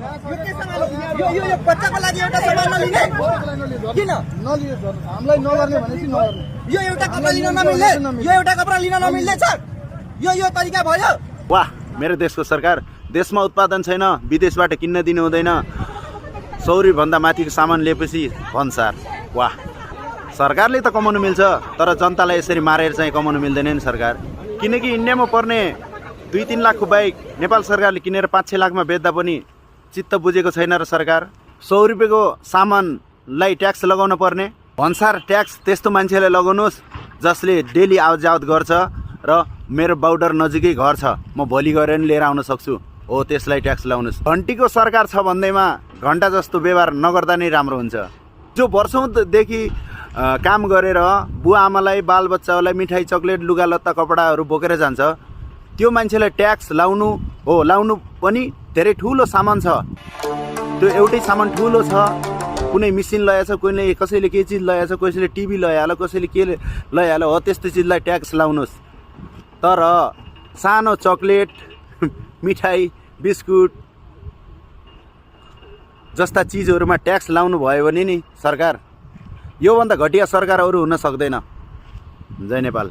यो बच्चाको लागि एउटा सामान नलिने किन नलियो सर, हामीलाई नगर्ने भनेपछि नगर्ने। यो एउटा कपडा लिन नमिल्ने, यो एउटा कपडा लिन नमिल्ने छ, यो तरिका भयो। वाह, मेरो देशको सरकार। देशमा उत्पादन छैन, विदेशबाट किन्न दिनु हुँदैन, 100 रुपियाँ भन्दा माथिको सामान लिएपछि भन्सार। वाह, सरकारले त कमाउनु मिल्छ, तर जनतालाई यसरी मारेर चाहिँ कमाउनु मिल्दैन नि सरकार। किनकि इन्डियामा पर्ने 2-3 लाखको बाइक नेपाल सरकारले किनेर 5-6 लाखमा बेच्दा पनि चित्त बुझेको छैन र सरकार। 100 रुपियाँको सामानलाई ट्याक्स लगाउन पर्ने भन्सार ट्याक्स त्यस्तो मान्छेलाई लगाउनुहोस् जसले डेली आवत गर्छ र मेरो बर्डर नजिकै घर छ, म भोलि गएर नि लिएर आउन सक्छु, हो त्यसलाई ट्याक्स लगाउनुहोस्। घन्टीको सरकार छ भन्दैमा घन्टा जस्तो व्यवहार नगर्दा नै राम्रो हुन्छ। जो वर्षौँदेखि काम गरेर बुवा आमालाई बालबच्चाहरूलाई मिठाई चक्लेट लुगालत्ता कपडाहरू बोकेर जान्छ, त्यो मान्छेलाई ट्याक्स लाउनु पनि धेरै ठुलो सामान छ। त्यो एउटै सामान ठुलो छ, कुनै मेसिन लगाएछ, कसैले के चिज लगाएछ, कसैले टिभी लगाइहाल्यो, कसैले के लगाइहाल्यो, हो त्यस्तो चिजलाई ट्याक्स लाउनुहोस्। तर सानो चक्लेट मिठाई बिस्कुट जस्ता चिजहरूमा ट्याक्स लाउनु भयो भने नि सरकार, योभन्दा घटिया सरकार अरू हुन सक्दैन। जय नेपाल।